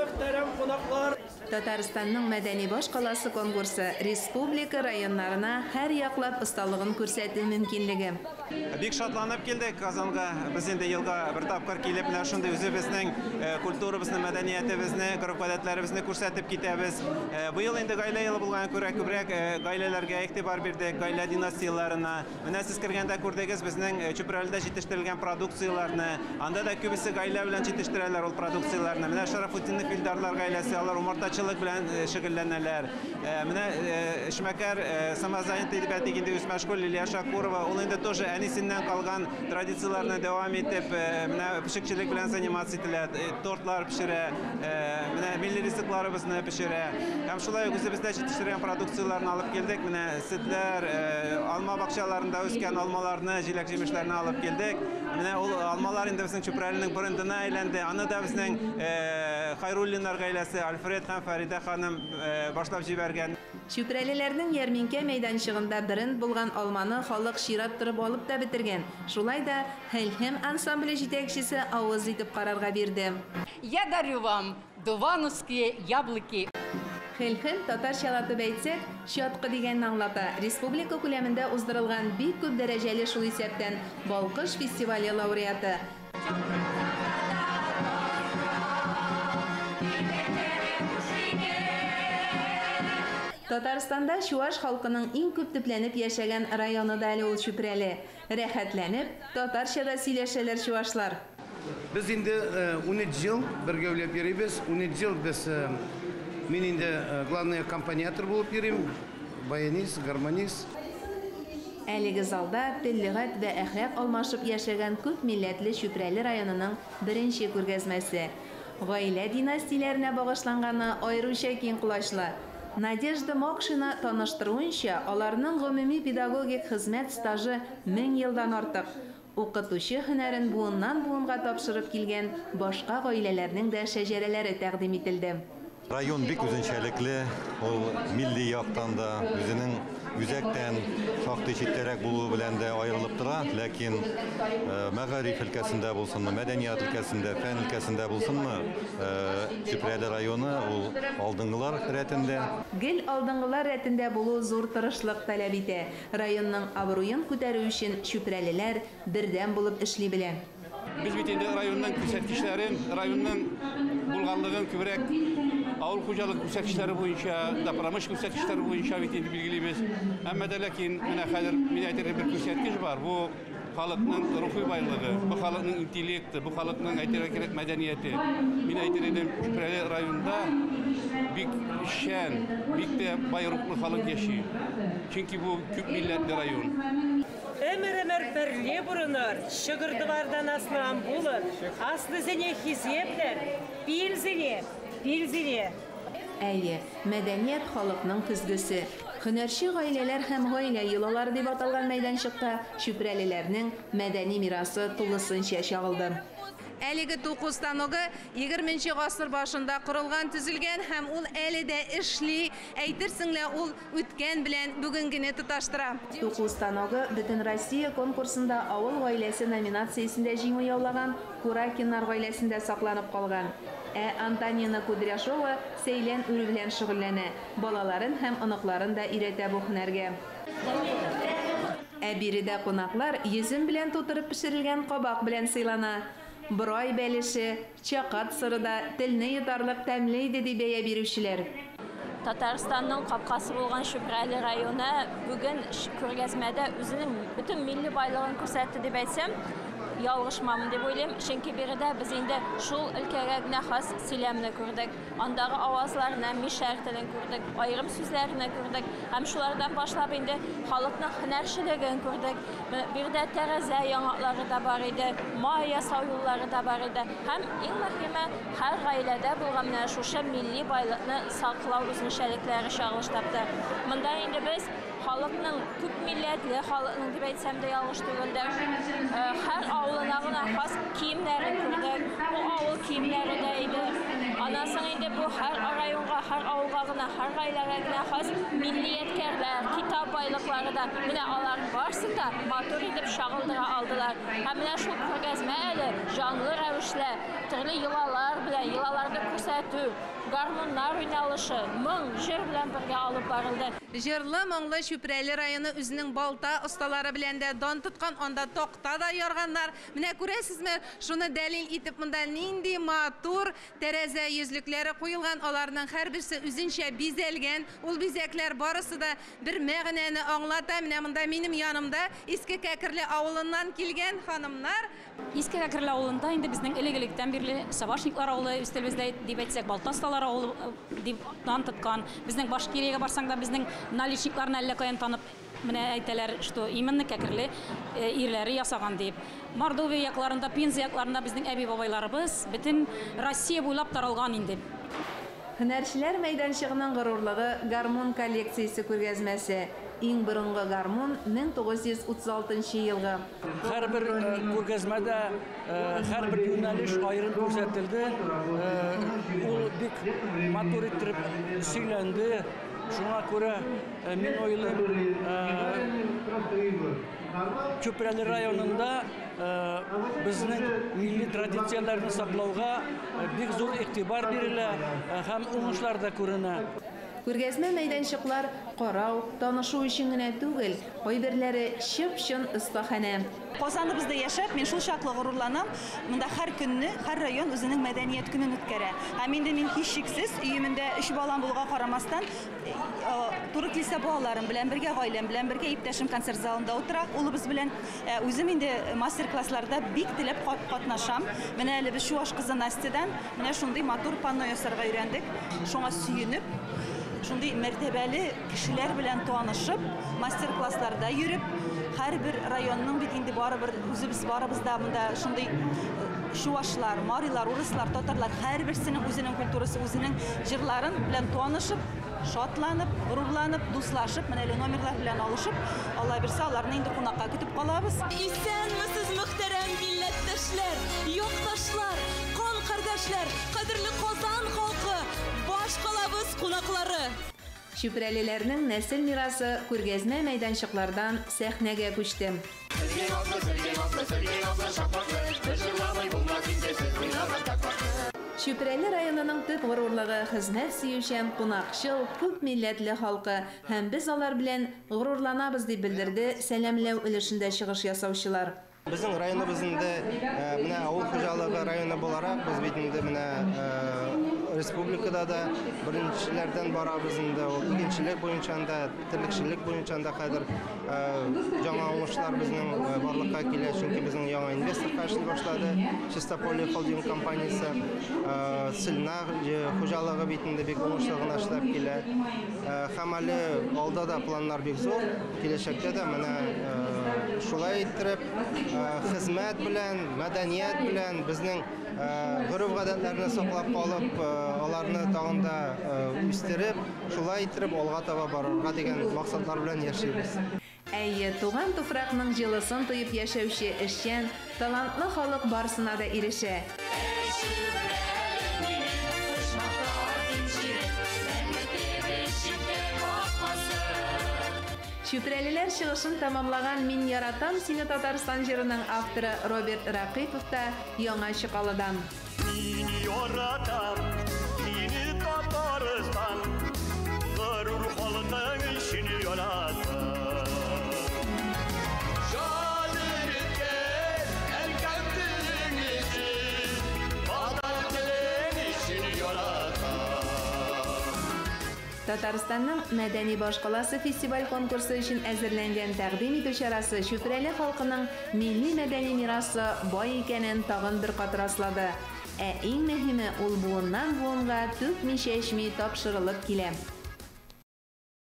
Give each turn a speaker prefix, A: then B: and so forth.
A: Мөхтәрәм кунаклар!
B: Татарстанның мәдәни баш каласы конкурсы республика районнарына һәр яклап осталыгын күрсәтү мөмкинлеге.
C: Бик шатланып килдек Казанга. Без инде елга бер тапкыр килеп, менә шундый үзебезнең культурабызны, мәдәниятебезне, гореф-гадәтләребезне күрсәтеп китәбез. Быел инде гаилә елы булганга күрә күбрәк гаиләләргә игътибар бирдек, гаилә династияләренә. Менә сез кергәндә күрдегез безнең Чүпрәледә җитештерелгән продукцияләрне. Анда да күбесе гаилә белән җитештерәләр ул продукцияләрне. Менә Шарафутдинов Илдарлар гаиләсе, алар умартачылык белән шөгыльләнәләр. Менә эшмәкәр, самозанятый дип әйтик инде, үзмәшгуль Лилия Шакурова, ул инде тоже әнисеннән калган традицияләрне дәвам итеп, менә пешекчелек белән заниматься ителә, тортлар пешерә, менә милли рецептларыбызны пешерә. Һәм шулай ук үзебездә җитештергән продукцияләрне алып килдек. Менә сөтләр, алма бакчаларында үскән алмаларны, җиләк-җимешләрне алып килдек. Менә ул алмалар инде безнең Чүпрәленең брендына әйләнде. Аны да безнең Хайруллиннар гаиләсе, Альфред һәм Фәридә ханым башлап җибәргән.
B: Чүпрәлеләрнең ярминкә мәйданчыгында бренд булган алманы халык чират торып алып та бетергән. Шулай да Хелхем ансамбле җитәкчесе авыз итеп карарга бирде.
D: Я дарю вам дувановские яблоки.
B: Хелхем татарчалатып әйтсәк, чаткы дигәнне аңлата. Республика күләмендә уздырылган бик күп дәрәҗәле, шул исәптән Балкыш фестивале лауреаты. Татарстанда чуаш халкының иң күп төпләнеп яшәгән районы да әле ул Чүпрәле. Рәхәтләнеп, татарча да сөйләшәләр чуашлар.
E: Без инде 13 ел бергәүләп йөрибез. 13 ел без, мин инде главный аккомпаниатор булып йөрим, баянист, гармонист.
B: Әлеге залда тел, лөгать вә әхлак алмашып яшәгән күп милләтле Чүпрәле районының беренче күргәзмәсе. Гаилә династияләренә багышланганы аеруча киң колачлы. Надежда Мокшина таныштыруынча, аларның гомуми педагогик хезмәт стажы 1000 елдан артык. Укытучы һөнәрен буыннан-буынга тапшырып килгән башка гаиләләрнең дә шәҗәрәләре тәкъдим ителде.
F: Район бик үзенчәлекле, ул милли яктан да, үзенең үзәктән шактый читтәрәк булуы белән дә аерылып тора, ләкин мәгариф өлкәсендә булсынмы, мәдәният өлкәсендә, фән өлкәсендә булсынмы, Чүпрәле районы ул алдынгылар рәтендә.
B: Гел алдынгылар рәтендә булу зур тырышлык таләп итә. Районның абруен күтәрү өчен чүпрәлеләр бердәм булып эшли белә.
G: Без бит инде районның күрсәткечләрен, районның булганлыгын күбрәк авыл хуҗалык күрсәткечләре буенча, да промышленность күрсәткечләре буенча бит инде билгелибез. Әмма дә ләкин менә хәзер мин әйтер бер күрсәткеч бар. Бу халыкның рухи байлыгы, бу халыкның интеллекты, бу халыкның әйтергә кирәк мәдәнияте. Мин әйтер идем, Чүпрәле районында бик эшчән, бик тә бай рухлы халык яши. Чөнки бу күп милләтле район.
H: Өмір-өмір бірле бұрыныр, шығырдывардан аслан булыр, аслы зене хизеплер, пилзине, пилзине.
B: Әйе, мәдәният халыкның көзгесе. Һөнәрче гаиләләр һәм гаилә йолалары дип аталган мәйданчыкта чүпрәлеләрнең мәдәни мирасы тулысынча чагылды. Әлеге туку станогы 20 гасыр башында корылган, төзелгән һәм ул әле дә эшли. Әйтерсең лә ул үткән белән бүгенгене тоташтыра. Туку станогы Бөтен Россия конкурсында авыл гаиләсе номинациясендә җиңү яулаган Куракиннар гаиләсендә сакланып калган. Ә Антонина Кудряшова сәйлән үрү белән шөгыльләнә. Балаларын һәм оныкларын да өйрәтә бу һөнәргә. Ә биредә кунаклар йөзем белән тутырып пешерелгән кабак белән сыйлана. Борай бәлеше, чакат сыры да телне йотарлык тәмле иде дип бәя бирүчеләр.
I: Татарстанның капкасы булган Чүпрәле районы бүген күргәзмәдә үзенең бөтен милли байлыгын күрсәтте дип әйтсәм, ялгышмам дип уйлыйм. Чөнки биредә без инде шул өлкәгә генә хас сөйләмне күрдек. Андагы авазларны, мишәр телен күрдек, аерым сүзләрне күрдек. Һәм шулардан башлап инде халыкның һөнәрчелеген күрдек. Биредә тәрәзә яңаклары да бар иде, май ясау юллары да бар иде. Һәм иң мөһиме, һәр гаиләдә булган менә шушы милли байлыкны саклау үзенчәлекләре чагылыш тапты. Монда инде без халыкның күп милләтле халыкның дип әйтсәм дә ялгыш түгелдер. Һәр авылына гына хас киемнәрен күрдек. Бу авыл киемнәре дә иде. Аннан соң инде бу һәр районга, һәр авылга гына, һәр гаиләгә генә хас милли ядкәрләр, китап байлыклары да, менә алар барысын да матур итеп чагылдыра алдылар. Һәм менә шул күргәзмә әле җанлы рәвешлә, төрле йолалар белән, йолаларны күрсәтү, гармуннар уйналышы, моң, җыр белән бергә алып барылды.
B: Җырлы, моңлы Чүпрәле районы үзенең балта осталары белән дә дан тоткан, анда такта да ярганнар. Менә күрәсезме, шуны дәлил итеп монда нинди матур тәрәзә йөзлекләре куелган, аларның һәрберсе үзенчә бизәлгән. Ул бизәкләр барысы да бер мәгънәне аңлата. Менә монда минем янымда Иске Кәкерле авылыннан килгән ханымнар.
D: Иске Кәкерле авылында инде безнең элек-электән бирле Сабашниклар авылы үстелебездә дип әйтсәк, балта осталары авылы дип дан тоткан. Безнең Башкириягә барсаң да безнең наличникларны әллә каян танып менә әйтәләр, что именно Кәкерле ирләре ясаган дип. Мордовия якларында, Пенза якларында безнең әби-бабайларыбыз бөтен Россия буйлап таралган инде.
B: Һөнәрчеләр мәйданчыгының горурлыгы гармун коллекциясе күргәзмәсе. Иң борынгы гармун 1936 елгы.
A: Һәрбер күргәзмәдә һәрбер юнәлеш аерым күрсәтелде. Ул бик матур иттереп сөйләнде. Шуңа күрә мин уйлыйм, Чүпрәле районында безнең милли традицияләрне саклауга бик зур игътибар бирелә һәм уңышлар да күренә.
B: Күргәзмә мәйданчыклар карау, танышу өчен генә түгел, кайберләре чып-чын остаханә.
J: Казаныбызда яшәп, мин шул чаклы горурланам. Монда һәр көнне, һәр район үзенең мәдәният көнен үткәрә. Һәм инде мин һичшиксез өемендә өч балам булуга карамастан, туры килсә балаларым белән бергә, гаиләм белән бергә, иптәшем концерт залында утыра, улыбыз белән. Үзем инде мастер-классларда бик теләп катнашам. Менә әле без чуаш кызы Настядан менә шундый матур панно ясарга өйрәндек. Шуңа сөенеп, шундый мәртәбәле кешеләр белән танышып, мастер-классларда йөреп, һәрбер районның бит инде барыбер үзебез барыбыз да монда шундый чуашлар, марилар, урыслар, татарлар һәрберсенең үзенең культурасы, үзенең җырларын белән танышып, шатланып, горурланып, дуслашып, менә әле номерлар белән алышып, Алла бирсә, аларны инде кунакка көтеп калабыз.
K: Исәнмесез, мөхтәрәм милләттәшләр, якташлар, кан кардәшләр, кадерле Казан халкы, баш калабыз кунаклары.
B: Чүпрәлеләрнең нәсел мирасы күргәзмә мәйданчыклардан сәхнәгә күчте. Чүпрәле районының төп горурлыгы хезмәт сөючән, кунакчыл, күп милләтле халкы һәм без алар белән горурланабыз дип белдерде сәламләү өлешендә чыгыш ясаучылар.
L: Безнең районыбыз инде менә авыл хуҗалыгы районы буларак без бит инде менә республикада да беренчеләрдән барабыз инде, ул игенчелек буенча да, терлекчелек буенча да хәзер яңа уңышлар безнең барлыкка килә, чөнки безнең яңа инвестор эшли башлады, Чистополье холдинг компаниясе, Цильна хуҗалыгы бит инде бик уңышлы гына эшләп килә. Һәм әле алда да планнар бик зур, киләчәктә дә менә шулай иттереп хезмәт белән, мәдәният белән безнең гореф-гадәтләрне саклап калып, аларны тагын да үстереп, шулай иттереп алга таба барырга дигән максатлар белән яшибез.
B: Әйе, туган туфракның җылысын тоеп яшәүче эшчән, талантлы халык барысына да ирешә. Чүпрәлеләр чыгышын тамамлаган Мин яратам сине Татарстан җырының авторы Роберт Рәкыйпов та Яңа Чокалыдан.
M: Мин яратам сине Татарстан, горур халкың өчен яратам.
B: Татарстанның мәдәни башкаласы фестиваль конкурсы өчен әзерләнгән тәкъдим итү чарасы Чүпрәле халкының милли мәдәни мирасы бай икәнен тагын бер кат раслады. Ә иң мөһиме ул буыннан буынга түкми-чәчми тапшырылып килә.